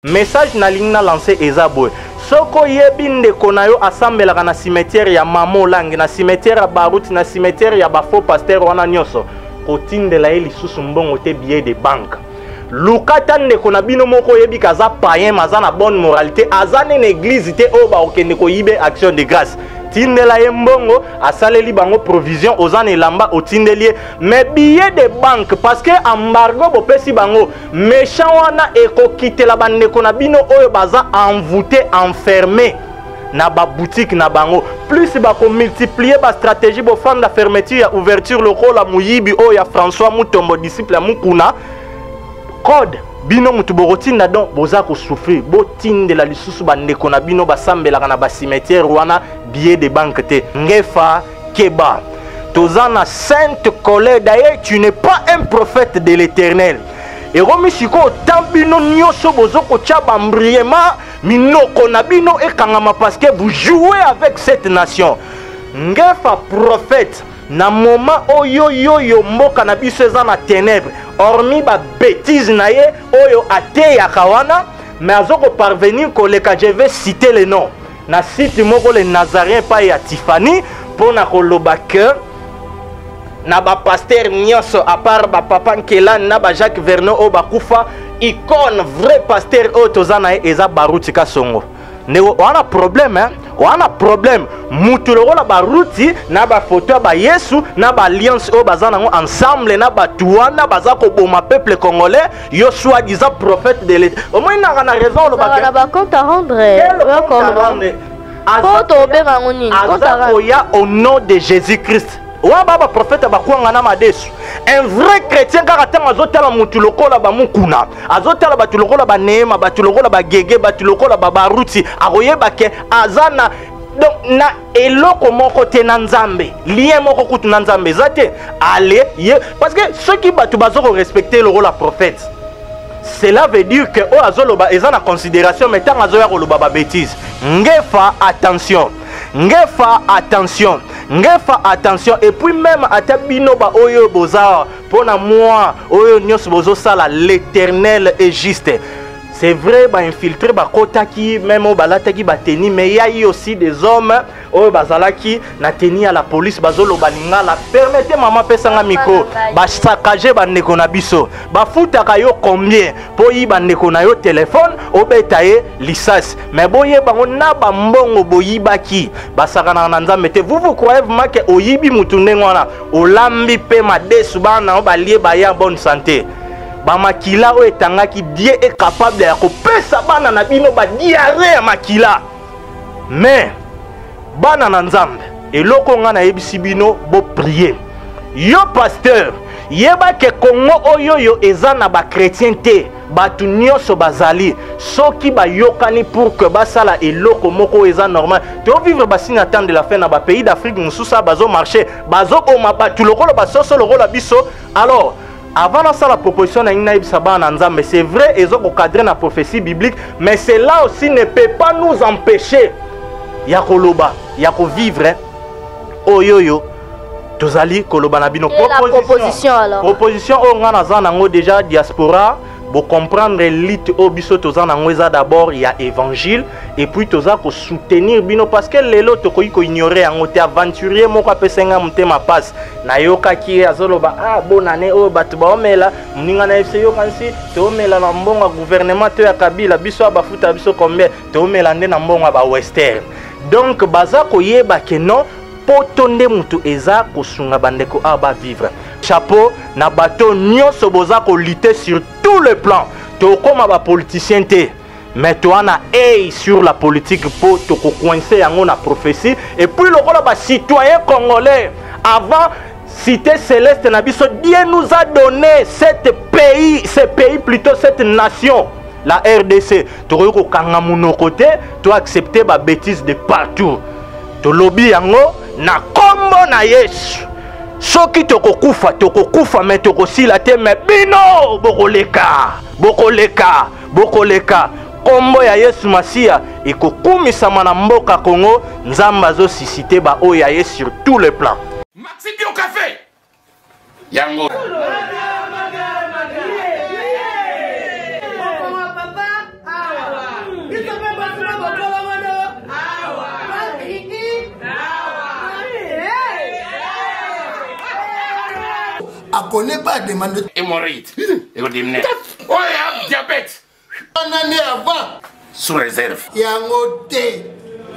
Message nalingi na lancer eza boye, soki oyebi ndeko na yo asambelaka na cimetière ya Mama Olangi, na cimetière ya Baruti, na cimetière ya ba faux pasteurs wana nyonso, kotindela ye lisusu mbongo te, billet de banque. Luka ata ndeko na bino moko oyebi ke aza païen mais aza na bonne moralité, aza ne na église te oyo bakokende koyibe action de grâce, tindela ye mbongo, asaleli bango provision, oza na elamba otindeli ye, mais billet de banque, parce que embargo bopesi bango méchant wana ekokitela bandeko na bino oyo baza envoûté, enfermé na ba boutique na bango, plus bakomultiplier ba stratégie, bofanda fermeture ya ouverture lokola moyibi oyo ya François Mutombo, disciple ya Mukuna code bino mutu bokotinda. Donc boza kosouffrir, botindela lisusu bandeko na bino basambelaka na bacimetière wana billet de banque te. Ngefa, keba, toza na sainte colère. D'ailleurs, tu n'es pas un prophète de l'Éternel. Ekomi sikoyo tant bino nyonso bozo kotia bambriema minoko na bino ekangama, parce que vous jouez avec cette nation. Ngefa prophète, na moment oyo yoyo mboka na biso eza na ténèbre, hormis babêtise na ye oyo ateyaka wana, mais azo koparvenir koleka, je vais citer le nom, na site moko le Nazarien epai ya Tiffany, mpo na koloba ke na bapasteur nyonso, à part bapapa Nkelani na bajacques Verno oyo bakufa, icône vrai pasteur oyo toza na ye eza Baruti Kasongo. Ndeko wana problème, hein? Wana problème, mutu lokola Baruti na bafoto ya bayesu na baalliance oyo baza nango ensemble na bato wana baza koboma peuple congolais, yo soi-disant prophète de l'État, omoni naka na raison olobaka na ba compte à rendre. Po tobenga yango nini? Aza koya au nom de Jésus Christ wana ba baprofete bakwanga na madesu. Un vrai chrétien, kaka ntango azotala motu lokola bamukuna, azotala bato lokola baneema, bato lokola bagege, bato lokola babaruti, akoyeba ke aza na donc na eloko moko te na Nzambe, lien moko kutu na Nzambe eza te. Ale ye, parce que soki bato baza korespecte lokola prophète, cela veut dire que oyo azoloba eza na considération. Mais ntango azoya koloba babêtise, Ngefa attention, Ngefa attention, Ngefa attention. Et puis même ata bino baoyo boza mpona mwa oyo nyonso bozosala, l'Éternel est juste. C'est vrai, bainfiltré bakotaki, même oyo balataki bateni, mais ya eu aussi des hommes oyo bazalaki na teni ya la police, bazoloba lingala. Permettez, mama, pesanga micro. Basakage bandeko na biso. Bafutaka yo combien mpo yiba ndeko na yo telefone, obeta ye lisasi? Mais boyeba ngo na bambongo boyibaki, basakanaka na Nzambe te. Vous, vous croyez vraiment ke oyibi mutu ndenge wana, olambi mpe madesu, bana na yo balie, baya bonne santé, bamakila oyo etangaki, Dieu est capable ya kopesa bana na bino badiarrhée ya makila. Mais bana na Nzambe, eloko nga nayebisi bino, boprier. Yo pasteur, yeba ke Kongo oyo oyo eza na bachrétien te, bato nyonso bazali soki bayokani pour que basala eloko moko oyo eza normal. Tovivre basigne ya temps de la fin. Na bapays d'Afrique mosusu awa bazomarche, bazoboma bato lokola basoso lokola biso. Alors avant nasala proposition na ngai, nayebisa bana na Nzambe, c'est vrai, eza kokadre na prophétie biblique, mais cela aussi ne peut pas nous empêcher ya koloba, ya kovivre oyo oyo tozali koloba na bino. Proposition alors. Proposition oyo ngai naza nango déjà, diaspora, bocomprendre lite oyo biso toza nango eza d'abord ya évangile, et puis toza kosoutenir bino, parce que lelo tokoki koignore yango te. Aventurier moko apesa ngai motema pasi, nayokaki ye azoloba: "Ah, bonane oyo bato baomela moninga na yebisi, yokanisi toomela na mbongo ya gouvernement to ya Kabila. Biso awa bafuta biso combien? Toomela nde na mbongo ya bawestern." Donc baza koyeba ke non, poto nde motu eza kosunga bandeko awa bavivre. Chapeau na bato nyonso boza kolutter sur tout le plan. Tokóma bapoliticien te, mais toa na œil sur la politique mpo tokocoince yango na prophétie. Et puis lokola bacitoyen congolais, avant cité céleste na biso, Dieu nous a donné cette pays, ce pays plutôt, cette nation, la RDC, tokoki kokanga monoko te, toaccepte babêtise de partout. Tolobi yango na nkombo na Yesu. Soki tokokufa, tokokufa, mais tokosila te. Mais bino bokoleka, bokoleka, bokoleka. Nkombo ya Yesu Masiya ekokumisama na mboka Kongo. Nzambe azosuscite baoyo ya ye sur tout le plan. Maxi Bio Café yango. Akone pas demande. Hémorroïde. Ekodimine. Oyo diabète. Wana nde avant. Sous réserve. Yango te.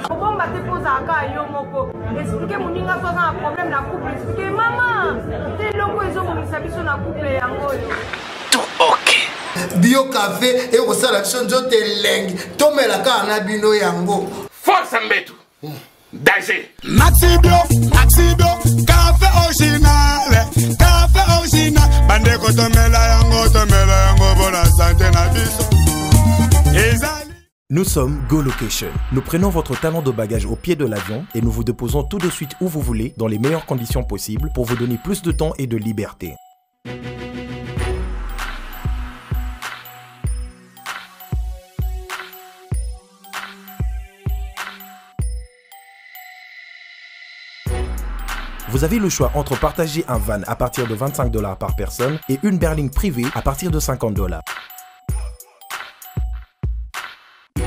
Kobomba te mpo ozalaka yo moko. Explique moninga so aza na problème na couple. Explique mama te eloko ezobongisa biso na couple yango oyo. Tout ok. Bio café ekosala biso nzoto elengi. Tomela kaka na bino yango. Force mbetu. Danger. Maxi Bio, Maxi Bio, café original, café original. Bandeko tomela yango, tomela yango pour la santé na biso. Ezali. Nous sommes Go Location. Nous prenons votre talon de bagage au pied de l'avion et nous vous déposons tout de suite où vous voulez, dans les meilleures conditions possibles, pour vous donner plus de temps et de liberté. Vous avez le choix entre partager un van à partir de 25 $ par personne et une berline privée à partir de 50 $.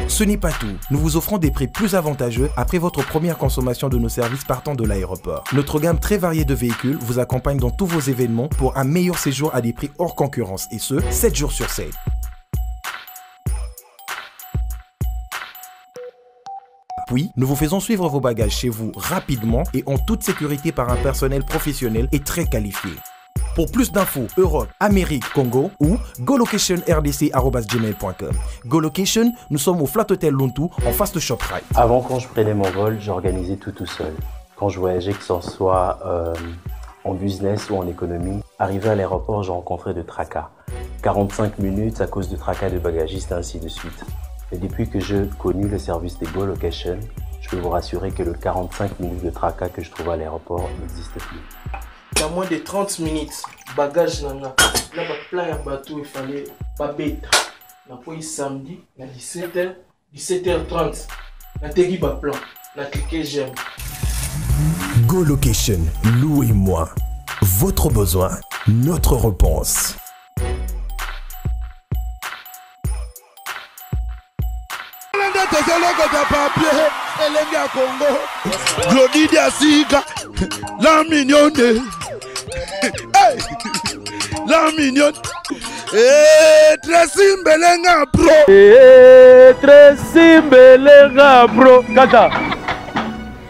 Ce n'est pas tout. Nous vous offrons des prix plus avantageux après votre première consommation de nos services partant de l'aéroport. Notre gamme très variée de véhicules vous accompagne dans tous vos événements pour un meilleur séjour à des prix hors concurrence et ce, 7 jours sur 7. Puis, nous vous faisons suivre vos bagages chez vous rapidement et en toute sécurité par un personnel professionnel et très qualifié. Pour plus d'infos, Europe, Amérique, Congo ou golocation R D C arobase gmail point com. Golocation, nous sommes au Flat Hotel Luntu, en face de ShopRite. Avant, quand je prenais mon vol, j'organisais tout, tout seul. Quand je voyageais, que ce soit en business ou en économie, arrivé à l'aéroport, je rencontrais de tracas. 45 minutes à cause de tracas de bagagistes, ainsi de suite. Et depuis que j'ai connu le service des Go Location, je peux vous rassurer que le 45 minutes de tracas que je trouvais à l'aéroport n'existe plus. Dans moins de 30 minutes, bagage nanga, là ba plein ya bateau, il fallait pas bête. Na poi samedi, na dix-sept heures, dix-sept heures trente, na tegi ba plan, na cliquer j'aime. Go Location, louez-moi. Votre besoin, notre réponse. Tozolokota papier elenge ya Congo. Glody Diasika, la mignonne. Hey, la mignonne. Hey, Tracy Mbelenga bro. Hey, Tracy Mbelenga bro. Kaka.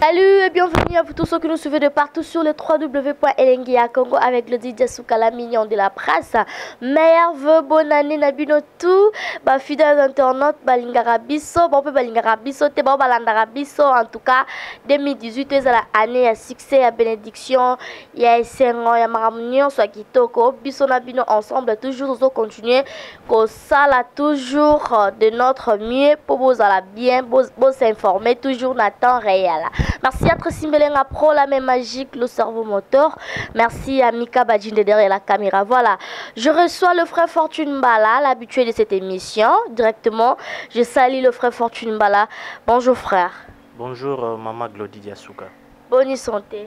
Salut et bienvenue à vous tous ceux qui nous suivez de partout sur le w w w point elengi ya Congo avec le DJ Diasuka, la mignon de la presse. Meilleurs vœux, bonne année nabino tout. Ba fidèles internautes, balingara biso, bon pe balingara biso, te bon balandara biso. En tout cas, 2018 c'est la année à succès, à bénédiction, ya esengo, ya makambo nyonso ya kitoko. Biso nabino ensemble toujours zo continuer ko sala toujours de notre mieux pour bozala bien, bo s'informer toujours na temps réel. Merci à Tracy Mbelenga Pro, la main magique, le cerveau moteur. Merci à Mika Badjinde derrière la caméra. Voilà, je reçois le frère Fortune Mbala, l'habitué de cette émission. Directement, je salue le frère Fortune Mbala. Bonjour frère. Bonjour maman Glody Diasuka. Bonne santé.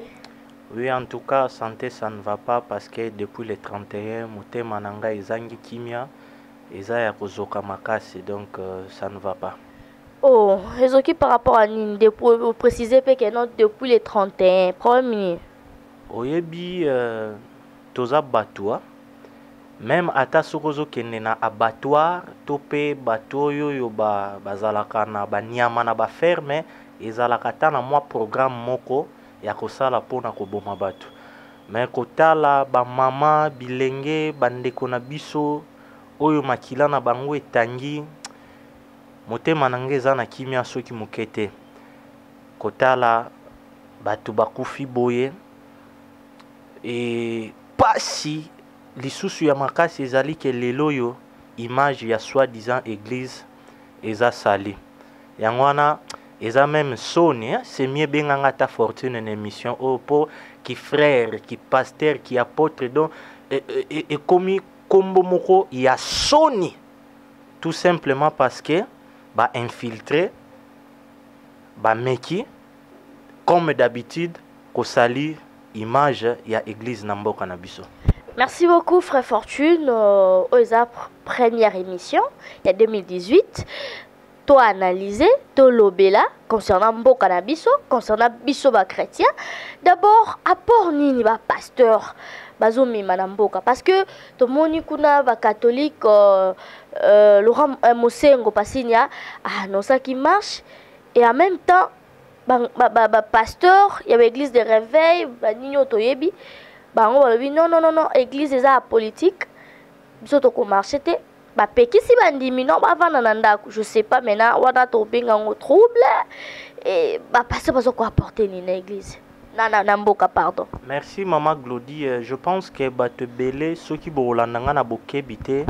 Oui, en tout cas, santé, ça ne va pas parce que depuis le 31, motema na ngai ezangi kimia, eza ya kozoka makasi, donc ça ne va pas. Oh, ezoki par rapport à nini, depuis, vous précisez que non, depuis le 31, premier. Oyebi toza batua, même ata soko ozokende na abattoir, to pe bato oyo oyo bazalaka na ba nyama na ba ferme, ezalaka ata na mwa programme moko ya kosala mpona koboma bato. Mais kotala ba mama, bilenge, bandeko na biso oyo makila na bango etangi, motema na ngai eza na kimia soki moke te. Kotala bato bakufi boye e pasi lisusu ya makasi ezali ke lelo oyo image ya soi-disant église eza sali. Yango wana eza même soni, hein? C'est mieux benganga ta fortune na émission oyo po ki frère, ki pasteur, ki apôtre, donc, ekomi kombo moko ya soni. Tout simplement parce que ba infiltré, ba meki, comme d'habitude, kosali image ya église na mboka na biso. Merci beaucoup Frère Fortune, oza première émission ya 2018. To analyser, to lobela concernant mboka na biso, concernant biso ba chrétien. D'abord, apport nini ba pasteur, Bazomema na mboka parce que tomoni kuna bacatholique euh, euh, Laurent euh, Mosengo Pasinya annoncaki marche et en même temps bapasteur ba, ba, ba ya baéglise de réveil banini oyo toyebi bango balobi non non non non, église eza ya politique, biso tokomarche te. Bapekisi bandimi non bavanda na ndako. Je sais pas maintenant wana tobenga yango trouble e bapasteur baza koapporte nini na église na mboka, pardon. Merci, mama Glody. Je pense que bato ebele, soki bokolanda nga na bokebi te,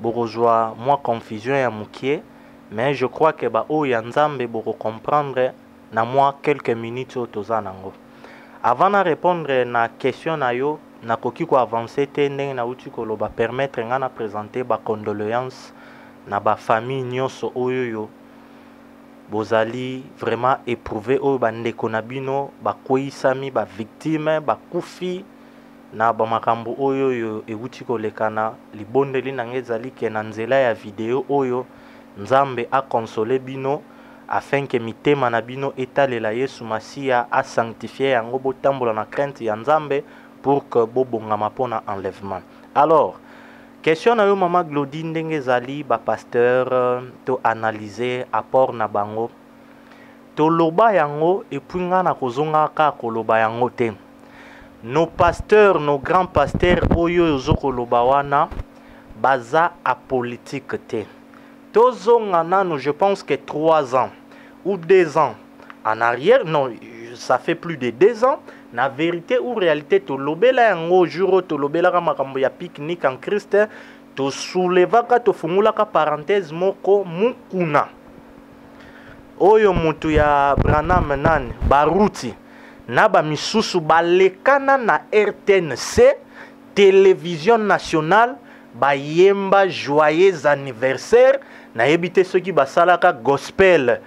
bokozwa mwa confusion ya mokie, mais je crois que baoyo ya Nzambe bokocomprendre na mwa quelques minutes oyo toza nango. Avant na répondre na question na yo, nakoki koavance te ndenge nauti koloba. Permettre nga na présenter bacondoléance na bafamille nyonso oyo yo bozali vraiment éprouvé, oyo bandeko na bino bakweyisami, bavictime, bakufi na bamakambo oyo oyo ewuti koleka. Na libondeli na ngai ezali ke na nzela ya video oyo, Nzambe akonsole bino afin ke mitema na bino etalela Yesu Masiya, asanctifie yango, botambola na crainte ya Nzambe pour que bobongama mpona enlèvement. Alors, question na yo, mama Glodi, ndenge ezali bapasteur, to analyse apport na bango, toloba yango et puis nga na kozonga kaka koloba yango te. Nos pasteurs, nos grands pasteurs oyo ozo koloba wana, baza apolitique te. Tozonga nanu, je pense que 3 ans ou 2 ans en arrière, non, ça fait plus de 2 ans, na Vérité ou Réalité tolobela yango. Jour oyo tolobelaka makambo ya Pique-nique en Christ, tosoulevaka, tofungulaka parenthèse moko. Mukuna oyo, mutu ya Branham, nani, Baruti na bamisusu balekana na RTNC, télévision nationale, bayemba joyeux anniversaire. Nayebi te soki basalaka gospel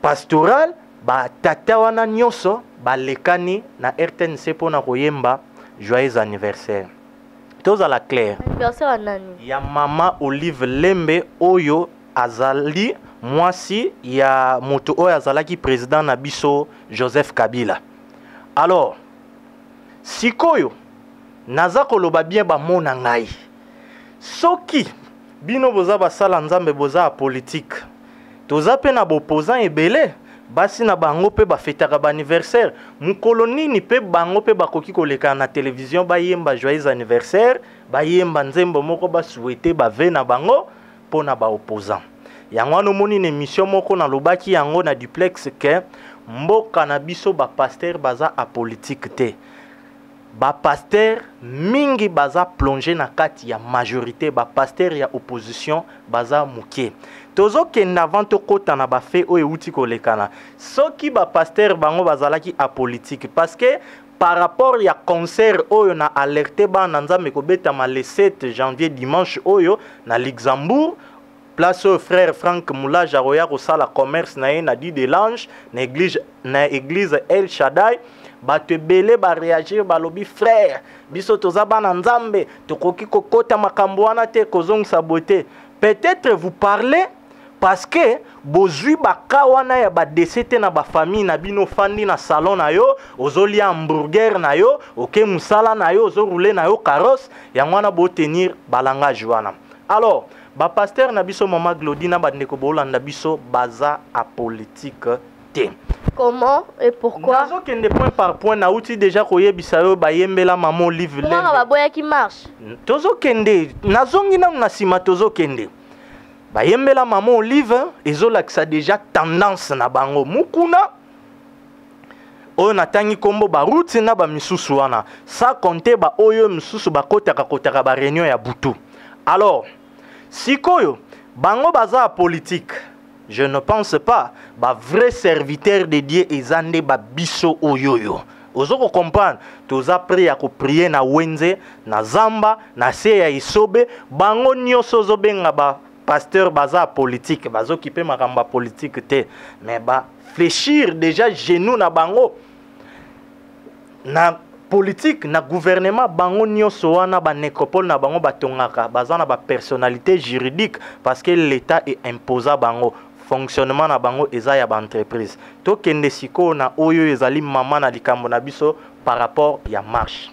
pastoral. Batata wana nyonso balekani na RTNC mpona koyemba joyeux anniversaire. Tozala clair. Anniversaire ya nani? Ya mama Olive Lembe, oyo azali mwasi ya moto oyo azalaki président na biso, Joseph Kabila. Alors sikoyo naza koloba bien, bamona ngai, soki bino boza basala Nzambe, boza ya politike, toza mpe na boopposant ebele, basi na bango mpe bafetaka baanniversaire. Mokolo nini mpe bango mpe bakoki koleka na télévision, bayemba joyeux anniversaire, bayemba nzembo moko, basouhaite bavœux na bango mpo na baopposant? Yango wana omoni na émission moko nalobaki yango na duplex ke mboka na biso bapasteur baza apolitique te. Bapasteur mingi baza plongé na kati ya majorité, bapasteur ya opposition baza moke. Tozokende avant tokɔta na bafaits oyo euti kolekana. Soki bapasteur bango bazalaki apolitique, parce que par rapport ya concert oyo na alerte bana Nzambe kobetama le 7 janvier, dimanche oyo, na Luxembourg, place oyo frère Frank Moulage akoya kosala commerce na ye na Di de l'Ange, na église El Shaddai, bato ebele baréagir, balobi: "Frère, biso toza bana Nzambe, tokoki kokɔta makambo wana te, kozongisa boye te." Peut-être vous parlez parce que bozwi baka wana ya badécès te na bafamille na bino. Ofandi na salon na yo, ozolia hamburger na yo, oke mosala na yo, ozoroule na yo carrosse, yango wana botenir balangage wana. Alors bapasteur na biso, mama Glodi na bandeko boolanda biso, baza apolitique te. Comment et pourquoi? Nazokende point par point. Nauti déjà koyebisa yo, bayembela mama Olive Lembe. Baboyaki marche. Tozokende, nazongi nanu na nsima. Tozokende, bayembela mama Olive, ezolakisa déjà tendance na bango. Mukuna oyo natangi nkombo, Baruti na bamisusu wana, sans compter baoyo misusu bakotaka kotaka baréunion ya butu. Alors sikoyo bango baza ya politique? Je ne pense pas. Bavrai serviteur de Dieu eza nde babiso oyoyo ozo kocomprendre. Toza prêt ya koprier na wenze, na zamba, na se ya esobe. Bango nyonso ozobenga bapasteur baza ya politique, bazokipe makambo ya politike te, mais bafléchir déjà genou na bango na politique, na gouvernement. Bango nyonso wana, banécropole na bango batongaka, baza na bapersonnalité juridique parce que l'État eimposa bango. Fonctionnement na bango eza ya baentreprise. Tokende sikoyo na oyo ezali mama na likambo na biso par rapport ya marche.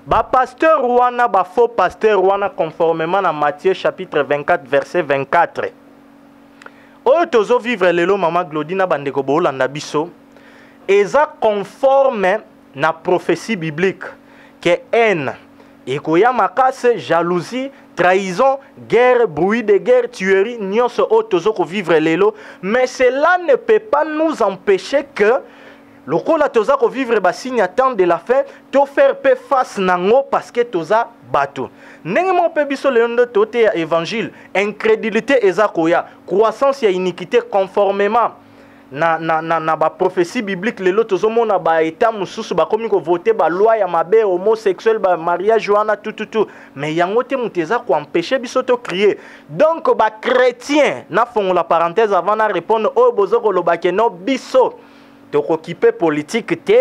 Ba pasteurs wana, ba faux pasteurs wana, conformément na Matthieu chapitre 24 verset 24. Oyo tozo vivre lelo mama Glody na bandeko boolanda biso eza conforme na prophétie biblique que haine ekoya makasi, jalousie, trahison, guerre, bruit de guerre, tuerie, nyonso oyo tozo kovivre lelo, mais cela ne peut pas nous empêcher que lokola toza kovivre basigne ya temps de la fin, to faire pe face nango parce que toza bato. Ndenge moko mpe biso lelo nde toteya évangile, incrédulité eza koya, croissance ya iniquité conformément na baprophétie biblique. Lelo tozomona baétat mosusu bakomi kovote baloi ya mabe, homosexuel, bamariage wana, tututu, mais yango te moto eza koempêche biso to crier. Donc bachrétien, nafongola parenthèse avant na répondre oyo boza koloba ke no, biso tokokipe politike te,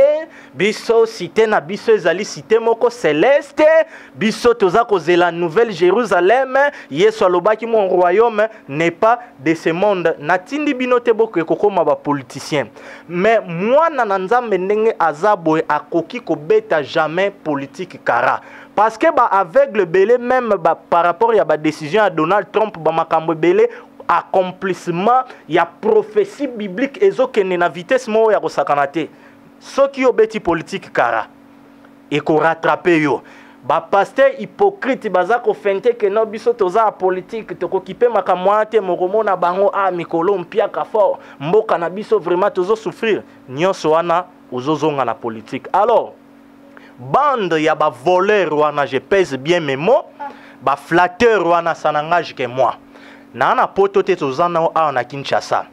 biso cité na biso ezali cité moko céleste, biso toza kozela Nouvelle Jérusalem, Yesu alobaki: "Mon royaume n'est pas de ce monde." Natindi bino te bokoki kokóma bapoliticien, mais mwana na Nzambe ndenge aza boye akoki kobeta jamais politique kara, parce que baaveugle ebele même ba, par rapport ya badécision ya Donald Trump, bamakambo ebele, accomplissement ya prophétie biblique ezokende na vitesse moko ya kosakana te. Soki obeti politique kara, ekorattrape yo. Bapasteur hypocrite baza kofente ke no, biso toza ya politike, tokokipe makambo wana te. Mokomona bango a mikolo mpiaka fort, mboka na biso vraiment tozosouffrir, nyonso wana ozozonga na politique. Alors bande ya bavoleur wana, je pèse bien mes mots, baflatteur wana, ça n'engage que moi. Naa na poto te, toza nao awa na Kinshasa.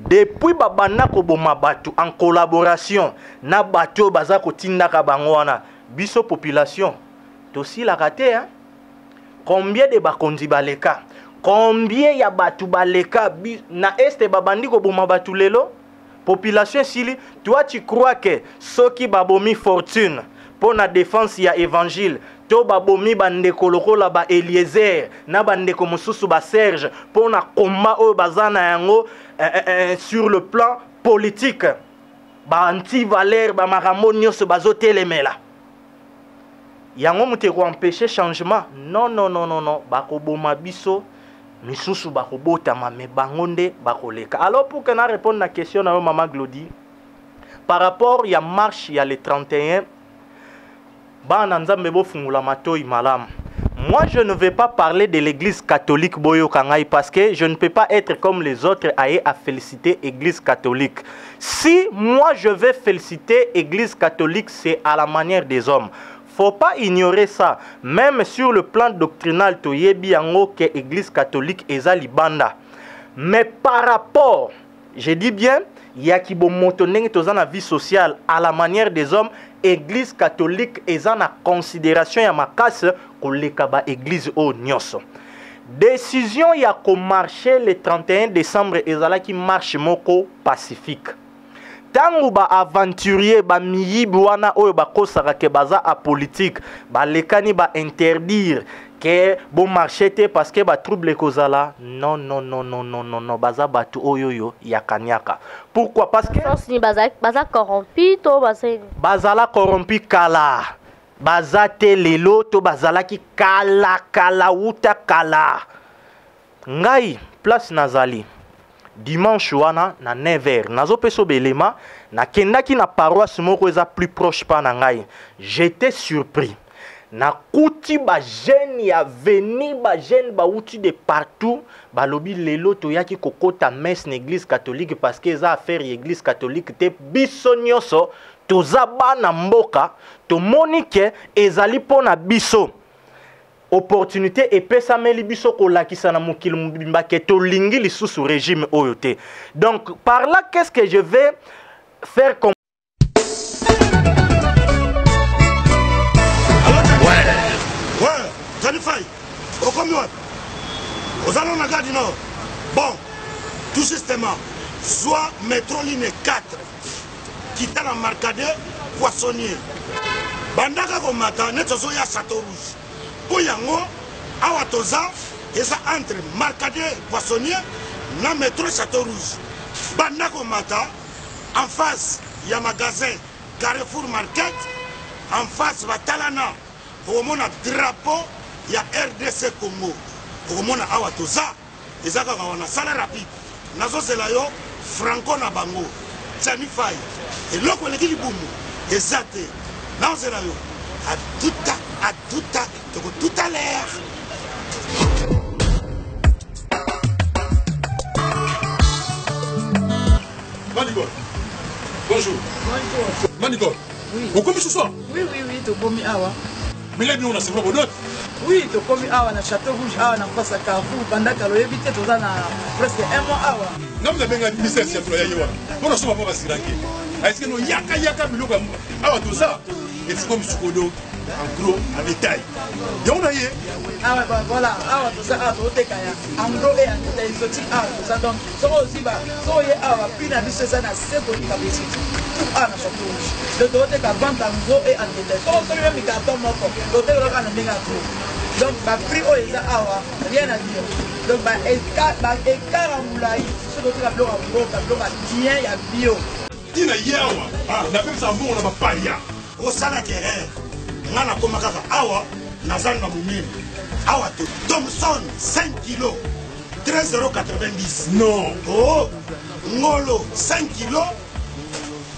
Depuis babanda koboma bato en collaboration na bato oyo baza kotindaka bango wana, biso population tosilaka te, hein? Combien de bakonzi baleka, combien ya bato baleka na Est, babandi koboma bato, lelo population esili. Toi, tu crois que soki babomi Fortune mpo na défense ya évangile, to babomi bandeko lokola ba Eliezer na bandeko mosusu, baserge, mpo na komba oyo baza na yango sur le plan politique, baantivaleur, bamakambo nyonso bazotelemela yango, moto ekoempêche changement? Non, non, non, non, non. Bakoboma biso, misusu bakobotama, me bango nde bakoleka. Alors, pour que na répondre na question na yo, mama Glody, par rapport ya marche ya le 31, bana Nzambe, bofungola matoi malamu. Moi, je ne vais pas parler de l'Église catholique, boyoka ngai, parce que je ne peux pas être comme les autres aye à féliciter Église catholique. Si moi je vais féliciter Église catholique, c'est à la manière des hommes. Faut pas ignorer ça. Même sur le plan doctrinal, toyebi yango ke Église catholique eza libanda, mais par rapport, je dis bien, yaki bomoto, ndenge toza na vie sociale, à la manière des hommes, Église catholique eza na considération ya makasi koleka baéglise oyo nyonso. Décision ya komarche le 31 décembre ezalaki marche moko pacifique. Ntango baaventurier, bamiyibi wana oyo bakosaka ke baza apolitique, balekani bainterdire ke bomarche te parce que batrouble ekozala, non, non, non, non, non, non, non, baza bato oyo oyo ya kaniaka. Pourquoi? Parce que Sens ni baza, baza corrompu to baza Bazala corrompu kala, baza te lelo to bazalaki kala kala, wuta kala. Ngai place nazali dimanche wana na 9h, nazopesa belema, nakendaki na paroisse moko eza plus proche pa na ngai. J'étais surpris, nakuti bajeune ya veni, bajeune bauti de partout, balobi: "Lelo toyaki kokota messe na Église catholique parce que eza affaire ya Église catholique te. Biso nyonso toza bana mboka, tomoni ke ezali mpo na biso opportunité epesameli biso kolakisa na mokili mobimba ke tolingi lisusu régime oyo te." Donc par là, qu'est-ce que je vais faire comme Ouais, Johnny Fay, okomi wapi? Oza nano na Gare du Nord? Bon, tout justement, zwa métro ligne 4, kita na Marcadet Poissonnier, bandaka komata neti ozoya Château Rouge, mpo yango awa toza eza entre Marcadet Poissonnier na métro Château Rouge. Banda komata en face ya magasin Carrefour Market, en face batalana. Okomona drapeau ya rdc Congo. Okomona awa toza. Eza kaka wana. Sala rapide. Nazozela yo Franco na bango. Tiani Faye. Eloko eleki libumu eza te. Nazozela yo. A tout à tout à toko tout à l'heure. Manicole. Bonjour. Bonjour. Manicole. Oui. Okomi ce soir? Oui, oui, oui, tokomi awa. Mais là, on a c'est vrai Oui, tokomi awa na Château Rouge awa na face à Carrefour banda kala oyebi te toza na presque un mois awa. Nga mutu abenga business ya tola ya ye wana. Pona soma pa basiranke. Est-ce que no yaka yaka biloko awa toza et c'est comme sikodo en gros en détail. Yango na ye. Awa ba voilà, awa toza awa toteka ya en gros et en détail exotique awa toza donc soko ozwi ba soko oye awa prix na biso eza na se koleka boutique tout awa na Château Rouge. Donc toteka vente en gros et en détail. Soko osombi meme carton moko toteka kaka na ndenge ya gros. Donc ba prix oyo eza awa rien à dire. Donc ba écart ba écart ya molayi soki toteka biloko ya mboka biloko ya bien ya bio. Tina ye awa napesaka mbongo na bapaya. Osalaki erreur nga nakoma kaka awa na zando ya monene awa te Thomson 5 kilo 13,90 non oh ngolo 5 kilo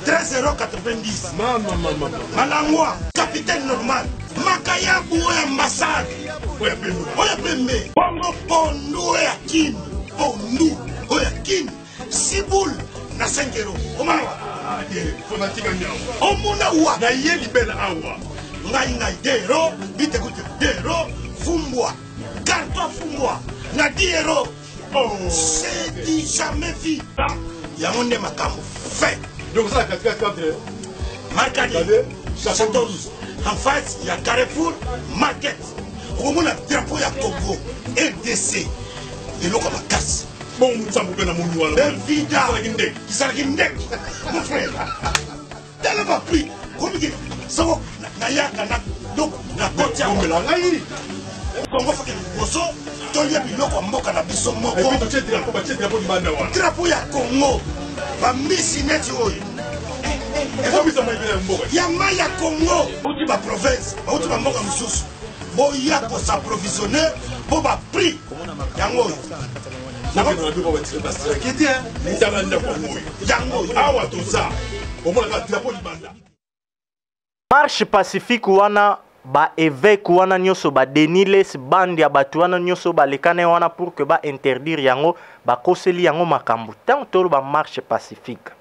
13,90 mama mama malangwa capitaine normal makayabu oyo ambassade oyo pembe oyo pembe bongo pondu oyo ya kin pondu oyo ya kin Siboule na 5 euros. Omona wa? Fanatique nyawa. Omona wa? Na ye libela awa. Ngai ngai 2 euros, bite gute 2 euros, fumbwa. Carton fumbwa na 10 euros. Oh. C'est du jamais vu. Yango nde makambo fait. Donc ça katikati entre Markadi, Château Rouge, en face ya Carrefour Market. Okomona drapeau ya Congo RDC. Eloko makasi. Bongo nzambe mpe na moni wana. Benvida. Ezalaki ndenge. Ezalaki ndenge. Mon frère. Tala ba prix. Komiki soko nayaka na donc na koti ya Omela ngai. Congo faut que liboso tolia biloko ya mboka na biso moko. Et puis totie drapeau, batie drapeau libanda wana. Drapeau ya Congo. Ba mbisi neti oyo. Ekomisa mai ya mboka. Ya mai ya Congo. Bauti ba province, bauti ba mboka mosusu. Boya ko s'approvisionner po ba prix yango oyo. Awa toza omonaka drapeau libanda. Marche pacifique wana ba évêque wana nyonso ba Denis Les bande ya bato wana nyonso balekana wana pour que ba interdire yango bakoseli yango makambo ntango toloba marche pacifique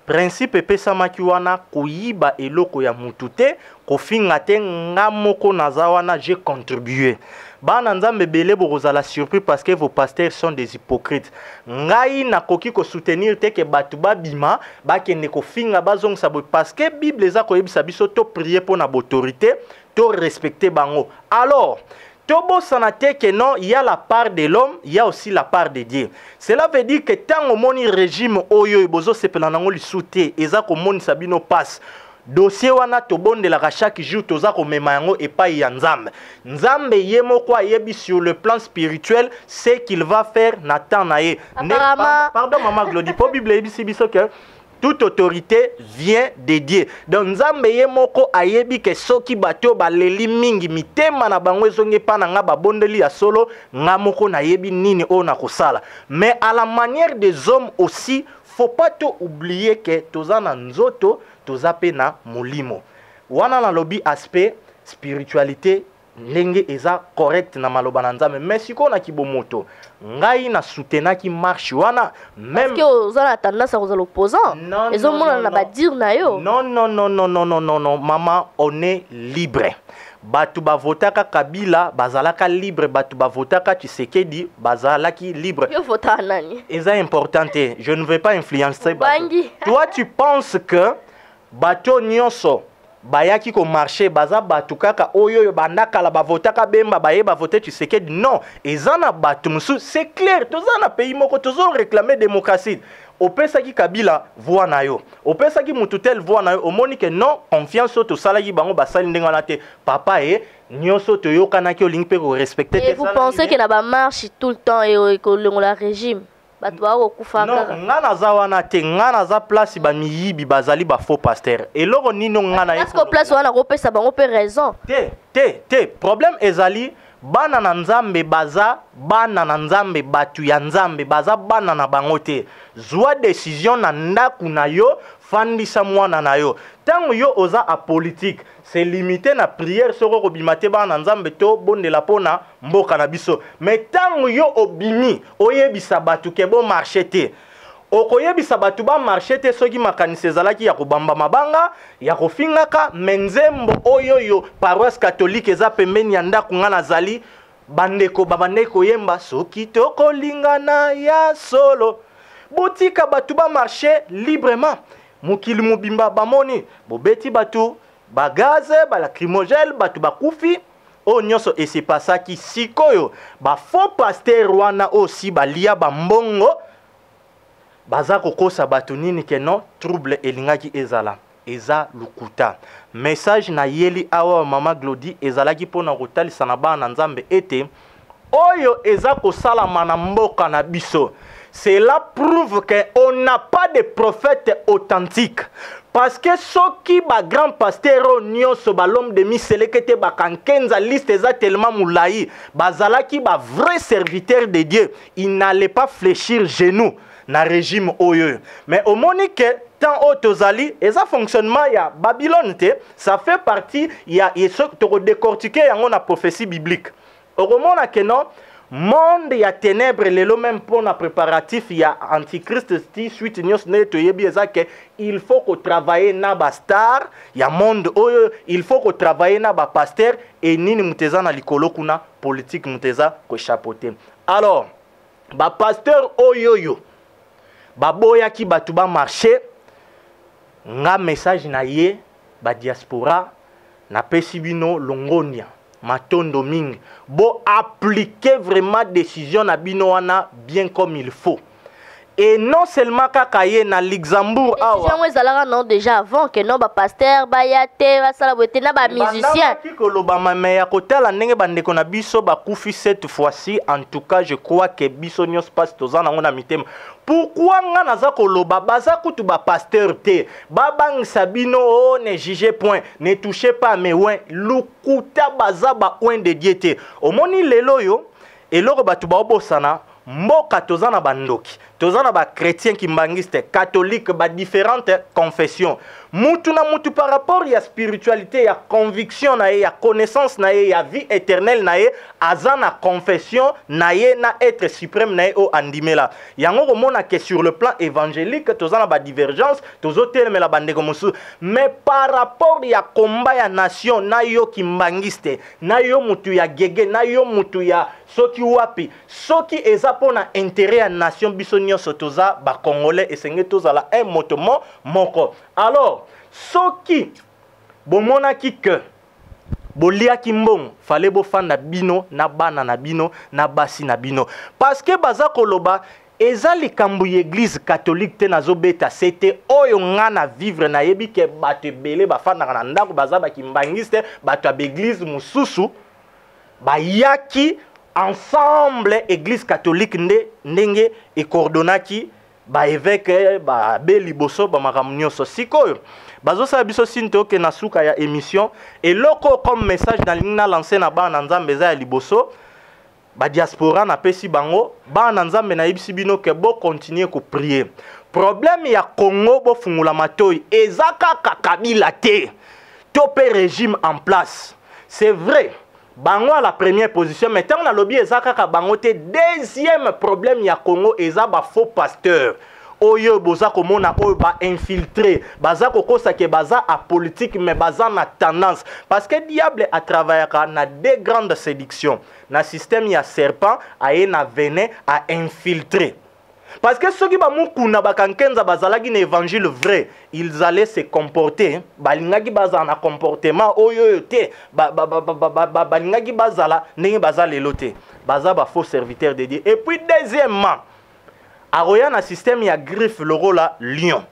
principe epesamaki wana koyiba eloko ya mutu te kofinga te nga moko naza wana j'ai contribué bana nzambe ebele bokozala surpris parce que vos pasteurs sont des hypocrites ngai nakoki kosoutenir te ke bato babima bakende kofinga bazongisa boye parce que bible eza koyebisa biso to prier mpo na baautorité to respecter bango alors tobosana te que non il y a la part de l'homme il y a aussi la part de Dieu cela veut dire que ntango omoni régime oyo bozosepela nango lisusu te eza komonisa bino passe dossier wana tobondelaka chaque jour toza komema yango epai ya nzambe nzambe ye moko ayebi sur le plan spirituel ce qu'il va faire na temps na ye Apparemment... pardon mama Glody po bible eyebisi biso que toute autorité vient de Dieu. Donc nzambe ye moko ayebi ke soki bato baleli mingi mitema na bango ezongi epa na nga babondeli ya solo nga moko nayebi nini oyo nakosala. Mais à la manière des hommes aussi, faut pas to oublier que toza na nzoto, toza pe na molimo. Wana nalobi aspect spiritualité ndenge eza correct na maloba na nzambe mais sikoyo na kibomoto ngai na soutenaki marche wana même parce que oza na tendance ya kozala opposant ezomonana na badire na yo non non non non non non non non mama on est libre bato bavotaka Kabila bazalaka libre bato bavotaka Tshisekedi bazalaki libre yo votaka nani eza important te je ne vais pas influencer bato Obangi. toi tu penses que bato nyonso bayaki komarche baza bato kaka oyo oyo banda kala bavotaka Bemba baye bavote Tshisekedi non eza na bato mosusu c'est clair toza na pays moko tozo réclamer démocratie opesaki Kabila voix na yo opesaki mutu tel voix na yo omoni ke non confiance oyo tosalaki bango basali ndenge wana te papa ye nyonso toyokanaki olingi mpe korespecte et vous pensez que na bamarche tout le temps ekolongola régime? Bato bakokufa kaka. Non, nga naza wana te, nga naza place ba miyibi bazali ba faux pasteur. Eloko nini nga na Parce que place wana kopesa bango pe raison. Te, te, te. Problème ezali bana na Nzambe baza bana na Nzambe, batu ya Nzambe baza bana na bango te. Zwa décision na ndaku na yo, fandisa mwana na yo. Tango yo oza apolitique, c'est limité na prière soko okobima te bana na Nzambe to bondela pona mboka na biso. Mais tango yo obimi, oyebisa bato ke bo marche te. Okoyebisa bato ba marche te soki makanisi ezalaki ya kobamba mabanga, ya kofingaka, mais nzembo oyo yo paroisse catholique eza pembeni ya ndako nga nazali, bandeko babandaki koyemba soki tokolingana ya solo. Botika bato ba marche librement. Mokili mobimba bamoni bobeti bato ba gaz, ba lacrymogène, bato bakufi. Oyo nyonso esepasaki sikoyo ba faux pasteur wana oyo si balia ba mbongo baza kokosa bato nini ke non trouble elingaki ezala eza lukuta. Message na yeli awa mama Glody ezalaki mpona kotalisa na bana na Nzambe ete oyo eza kosalama na mboka na biso, cela prouve que on n'a pas de prophète authentique. Parce que soki ba grand pasteur oyo nyonso ba l'homme de miselekete ba kankenza liste eza tellement mulayi, bazalaki ba vrai serviteur de Dieu, il n'allait pas fléchir genou na régime oyo. Mais omoni que temps oyo tozali eza fonctionnement ya Babylone te, ça fait partie ya toko décortiquer yango na prophétie biblique. Okomona que non, monde ya ténèbres lelo même pour na préparatif ya antichrist ti suite nyonso ndenge toyebi eza ke il faut ko travailler na ba star ya monde oyo, il faut ko travailler na ba pasteur et nini moto eza na likolo kuna politique moto eza ko chapeauter. Alors ba pasteur oyo yo baboyaki bato ba marcher, nga message na ye ba diaspora napesi bino longonia matondo mingi, bo appliquer vraiment décision na bino wana bien comme il faut. Et non seulement kaka ye na Luxembourg awa. Décision yango ezalaka non déjà avant que non ba pasteur baya te basala boye te na ba musicien. Bandaki koloba mais ya kotala ndenge bandeko na biso bakufi cette fois-ci, en tout cas je crois que biso nyonso pasi toza nango na mitema. Pourquoi nga naza koloba baza kutu ba pasteur te, babangisa bino oh, ne jugez point, ne touchez pas mes oins, lukuta baza ba oins de Dieu te. Omoni lelo yo eloko bato baobosana mboka toza na bandoki, toza na ba chrétien kimbanguiste, catholique, ba différentes confessions. Mutu na mutu par rapport ya spiritualité, ya conviction na ye, ya connaissance na ye, ya vie éternelle na ye, aza na confession na ye na être suprême na ye o andimela. Yango komona que sur le plan évangélique toza na ba divergence, tozo telemela bandeko mosusu, mais par rapport ya combat ya nation na yo kimbanguiste, na yo mutu ya gege, na yo mutu ya soki wapi, soki eza pona intérêt ya nation biso nyonso toza ba congolais esenge tozala un moto moko. Alors soki bomonaki que boliaki mbongo, fallait bofanda bino na bana na bino na basi na bino, parce que baza koloba eza likambo ya église catholique te nazobeta sete oyo nga na vivre nayebi ke bato ebele bafandaka na ndako baza bakimbangiste, bato ya baeglise mosusu bayaki ensemble église catholique nde ndenge ekordonaki ba évêque ba abbé liboso ba makambo nyonso. Sikoyo bazosala biso signe toke na suka ya émission. Eloko comme message nalingi na lancer na bana na Nzambe eza ya liboso, ba diaspora napesi bango bana na Nzambe nayebisi bino ke bo continuer ko prier. Problème ya Congo bofungula matoi eza kaka Kabila te to pe régime en place. C'est vrai bango à la première position, mais tant na lobby eza kaka bango te. Deuxième problème ya Congo eza ba faux pasteur oyo boza komona oyo ba infiltré, baza kokosa ke baza apolitique mais baza na tendance, parce que diable a travaillaka na deux grandes séductions, na système ya serpent aye na venin a infiltré. Parce que soki ba mukuna ba kankenza bazalaki na évangile vrai, ils allaient se comporter, balingaki bazala na comportement oyo oyo te, balingaki bazala ndenge baza lelo te, baza ba faux serviteurs de Dieu. Et puis deuxièmement, aroya na système ya griffe lokola lion.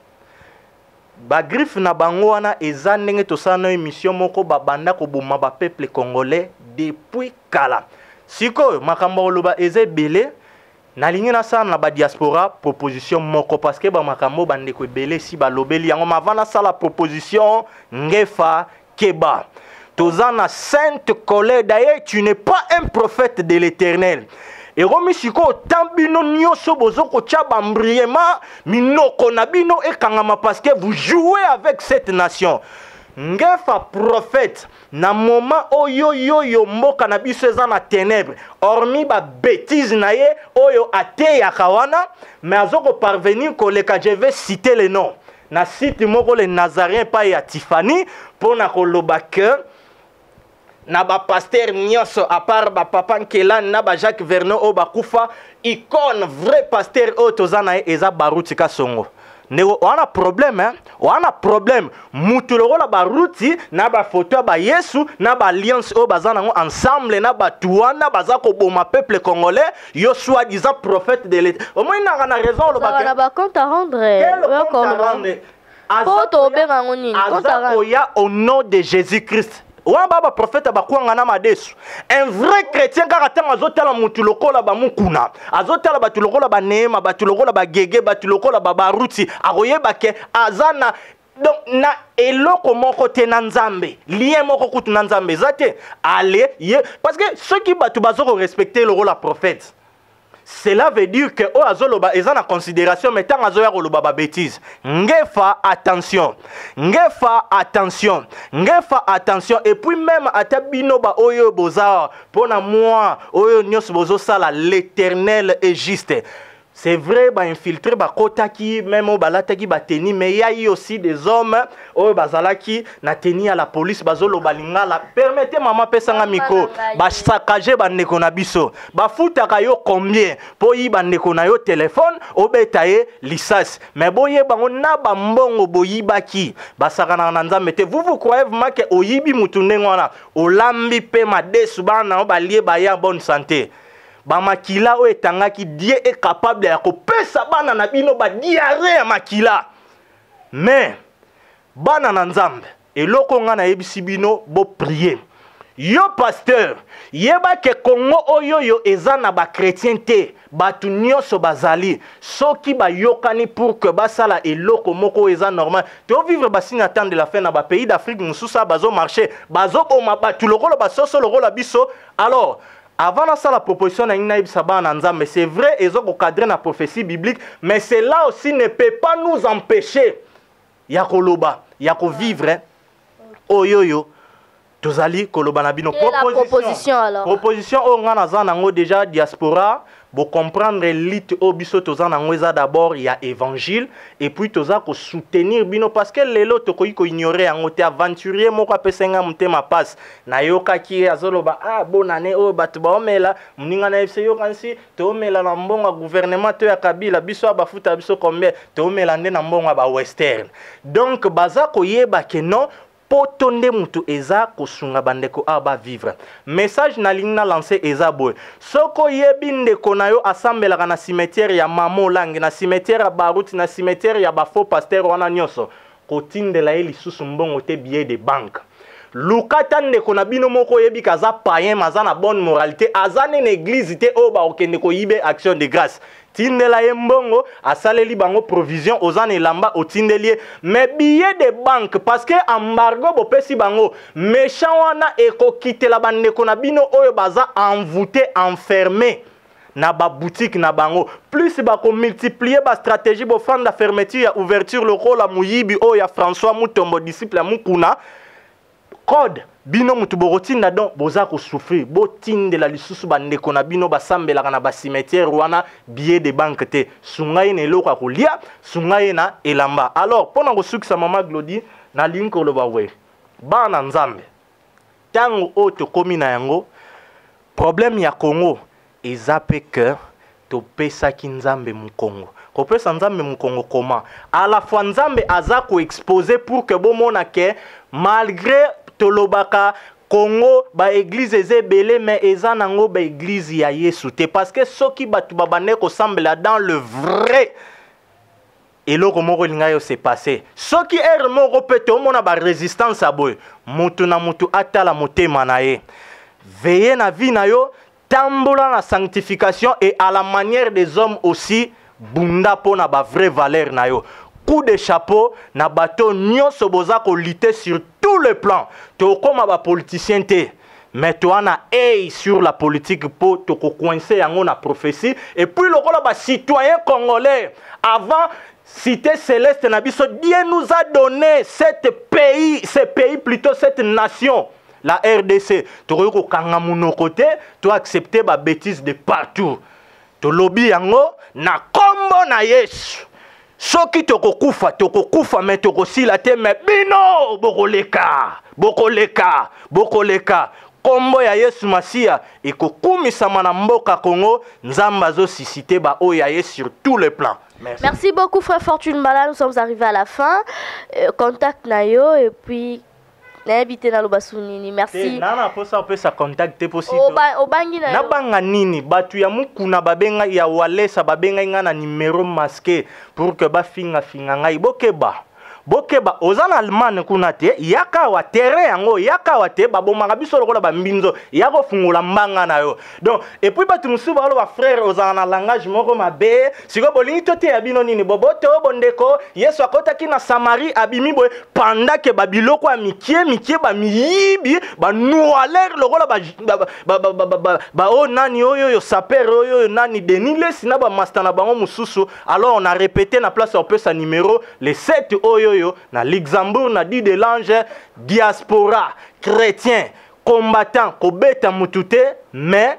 Ba griffe na bango wana eza ndenge tosala na émission moko babanda koboma ba peuple congolais depuis kala. Sikoyo makambo koloba eza ebele. Nalingi nasala na badiaspora proposition moko parce que bamakambo bandeko ebele esi balobeli yango, ma avant nasala proposition, Ngefa keba, toza na sainte colère. D'ailleurs, tu n'es pas un prophète de l'Éternel. Ekomi sikoyo tan bino nyonso bozo kotya bambriema minoko na bino ekangama parce que vous jouez avec cette nation. Ngefa prophète, na moment oyo yoyo mboka na biso eza na ténèbre, hormis babétise na ye oyo ateyaka wana, mais azo koparvenir koleka. Je vais citer le nom na site moko, le Nazarien, epai ya Tiffany, mpo na koloba ke na bapasteur nyonso, à part bapapa Nkelani na bajacques Vernon oyo bakufa, icône vrai pasteur oyo toza na ye eza Baruti Kasongo. Ndeko wana problème, hein? Wana problème, mutu lokola Baruti na bafoto ya bayesu na baalliance oyo baza nango ensemble na bato wana baza koboma peuple congolais, yo soi-disant prophète de l'État, omoni naka na raison. Olobaka na bacompte à rendre. Quel compte à rendre? Po tobenga yango nini? Aza koya au nom de Jésus Christ wana ba baprofete bakwanga na madesu. Un vrai chrétien, kaka ntango azotala mutu lokola bamukuna, azotala bato lokola baneema, bato lokola bagege, bato lokola babaruti, akoyeba ke aza na donc na eloko moko te na Nzambe, lien moko kutu na Nzambe eza te. Ale ye, parce que soki bato bazo korespecte lokola prophète, cela veut dire que oyo azoloba eza na considération. Mais ntango azoya koloba babétise, Ngefa attention, Ngefa attention, Ngefa attention. Et puis même ata bino ba oyo boza mpo na moi oyo nyonso bozosala, l'Éternel est juste. C'est vrai, bainfiltré bakotaki, même oyo balataki bateni, mais ya eu aussi des hommes oyo bazalaki na tenue ya la police, bazoloba lingala. Permettez, mama, pesanga micro. Basakage bandeko na biso. Bafutaka yo combien mpo yiba ndeko na yo telefone, obeta ye lisasi? Mais boyeba ngo na bambongo boyibaki, basakanaka na Nzambe te. Vous, vous croyez vraiment ke oyibi mutu ndenge wana, olambi mpe madesu, bana na yo balie, baya bonne santé, bamakila oyo etangaki, Dieu est capable ya kopesa bana na bino badiarrhée ya makila. Mais bana na Nzambe, eloko nga nayebisi bino, boprier. Yo pasteur, yeba ke Kongo oyo oyo eza na bachrétien te. Bato nyonso bazali, soki bayokani pour que basala eloko moko oyo eza normal, tovivre basigne ya temps de la fin. Na bapays d'Afrique mosusu bazomarche, bazoboma bato lokola basoso, lokola biso. Alors, avant nasala proposition na ngai, nayebisa bana na Nzambe, c'est vrai, eza kocadrer na prophétie biblique, mais cela aussi ne peut pas nous empêcher ya koloba, ya kovivre oyo oyo tozali koloba na bino. Proposition, alors. Proposition oyo ngai naza nango déjà, diaspora, bocomprendre lutte oyo biso toza nango eza d'abord ya évangile, et puis toza kosoutenir bino, parce que lelo tokoki koignore yango te. Aventurier moko apesa ngai motema pasi, nayokaki ye azoloba: "Ah, bonane oyo bato baomela." Moninga na yebisa: "Yokanisi toomela na mbongo ya gouvernement to ya Kabila? Biso ya bafuta biso combien? Toomela nde na mbongo ya bawestern." Donc baza koyeba ke non, poto nde mutu eza kosunga bandeko awa bavivre. Message nalingi na lance eza boye: soki oyebi ndeko na yo asambelaka na cimetière ya Mama Olangi, na cimetière ya Baruti, na cimetière ya bafaux pasteur wana nyonso, kotindela ye lisusu mbongo te, billet de banque. Luka ta ndeko na bino moko oyebi ke aza païen, aza na bonne moralité, aza nde na église te oyo bakokende koyibe action de grâce, tindela ye mbongo, asaleli bango provision. Oza na elamba, otindeli ye, mais billet de banque, parce que embargo bopesi bango méchant wana ekokitela bandeko na bino oyo baza envoûté, enfermé na baboutique na bango. Plus bakomultiplie bastratégie, bofanda fermeture ya ouverture lokola moyibi oyo ya François Mutombo, disciple ya Mukuna. Code bino mutu bokotinda, donc boza kosouffrir. Botindela lisusu bandeko na bino basambelaka na bacimetière wana billet de banque te. Sunga ye na eloko ya kolia, sunga ye na elamba. Alors, mpo na kosukisa, mama Glodi, nalingi koloba we bana Nzambe, ntango oyo tokómi na yango, problème ya Congo eza mpe ke topesaki Nzambe mokongo. Kopesa Nzambe mokongo koma à la fois Nzambe aza koexpose pour ke bomona ke malgré tolobaka Congo baeglize eza ebele, mais eza nango baeglize ya Yesu te, parce que soki bato babande kosambela dans le vrai, eloko moko elingai yo se passe. Soki ere moko mpe tomona barésistance ya boye, motu na motu atala motema na ye, veye na vie na yo. Tambola na sanctification et à la manière des hommes aussi bunda mpo na ba vraie valeur na yo. Coup de chapeau na bato nyonso boza kolutter sur tout le plan. Tokóma bapoliticien te, mais toa na œil sur la politique mpo tokocoincer yango na prophétie. Et puis lokola bacitoyen congolais, avant cité céleste na biso, Dieu nous a donné cette pays, ce pays plutôt, cette nation, la RDC. Tokoki kokanga monoko te, toaccepte babêtise de partout. Tolobi yango na nkombo na Yesu. Soki tokokufa, tokokufa, me tokosila te. Me bino bokoleka, bokoleka, bokoleka. Nkombo ya Yesu Masiya ekokumisama na mboka Congo. Nzambe azosusciter baoyo ya ye sur tout le plan. Merci. Merci beaucoup, frère Fortune Bala. Nous sommes arrivés à la fin. Contact na yo et puis nayebi te naloba su nini. Merci. Nana mposa opesa contact te mpo si Obangi na yo. Nabanga nini? Bato ya Mukuna babenga, ya Walesa babengai ngai na numéro masqué pour que bafingafinga ngai. Bokeba, bokeba. Oza na Allemagne kuna te, yaka awa, terrain yango, yaka awa te. Babomaka biso lokola bambinzo. Ya kofungola mbanga na yo. Donc, et puis bato mosusu baloba: "Frère, ozala na langage moko mabe." Sikoyo bolingi toteya bino nini? Boboto bondeko, Yesu akɔtaki na Samarie, abimi boye pendant ke babiloko ya mikie mikie, bamiyibi, banoiler lokola baoyo nani, oyo oyo saper, oyo oyo nani, Denis Lesi na bamasta na bango mosusu. Alors on a répété, na place ya kopesa numéro, le 7 oyo oyo na Luxembourg, na Dudelange, diaspora chrétien combattant, kobeta mutu te, mais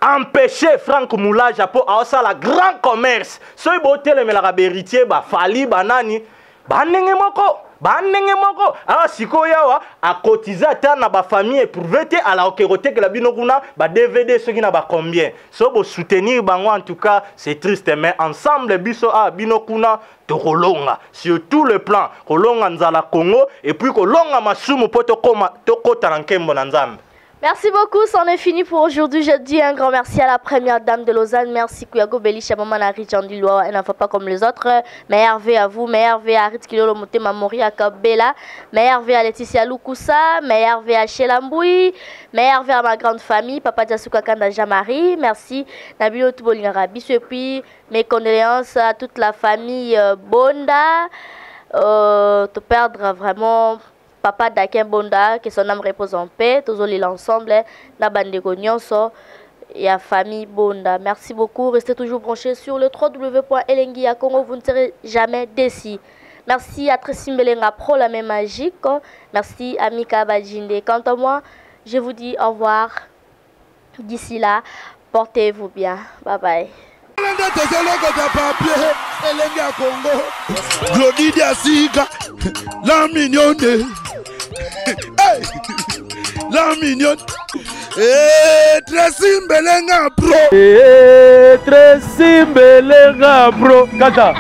empêcher Frank Moulaja mpo aosala grand commerce. Soki botelemelaka baHéritier, bafali, banani, bandenge moko, bandenge moko awa. Sikoyo awa akotize ata na bafamille éprouvé te, alaoke kotekela bino kuna ba DVD soki na bacombien. So bosoutenir bango, en tout cas c'est triste, mais ensemble, biso awa, bino kuna, tokolonga sur tout le plan. Kolonga nzala Congo et puis kolonga masumu mpo tokóma tokɔta na nkembo na Nzambe. Merci beaucoup, c'en est fini pour aujourd'hui. Je dis un grand merci à la première dame de Lausanne. Merci Kouyago Belisha, Maman Harit Jandiloa, un enfant pas comme les autres. Meilleurs vœux à vous, meilleurs vœux à Harit Kilolo Motema Mori Kabela, meilleurs vœux à Laetitia Lukusa, meilleurs vœux à Sheila Mboui, meilleurs vœux à ma grande famille, Papa Jasuka Kanda Jamari. Merci Nabilo Tubolingara Bissou et puis mes condoléances à toute la famille Bonda. Te perdre vraiment papa Dakin Bonda, que son âme repose en paix. Tozolela ensemble na bandeko nyonso ya famille Bonda. Merci beaucoup. Restez toujours branchés sur le www.elengi Congo. Vous ne serez jamais déçus. Merci à Tracy Mbelenga Pro, la main magique. Merci à Mika Bajinde. Quant à moi, je vous dis au revoir. D'ici là, portez-vous bien. Bye bye. Nde tozolokota papier Elenge ya Kongo, Glodi Diasika, la mignonne. Hey! La mignonne. Hey, Tracy Mbelenga Pro. Hey, Tracy Mbelenga Pro. Kata.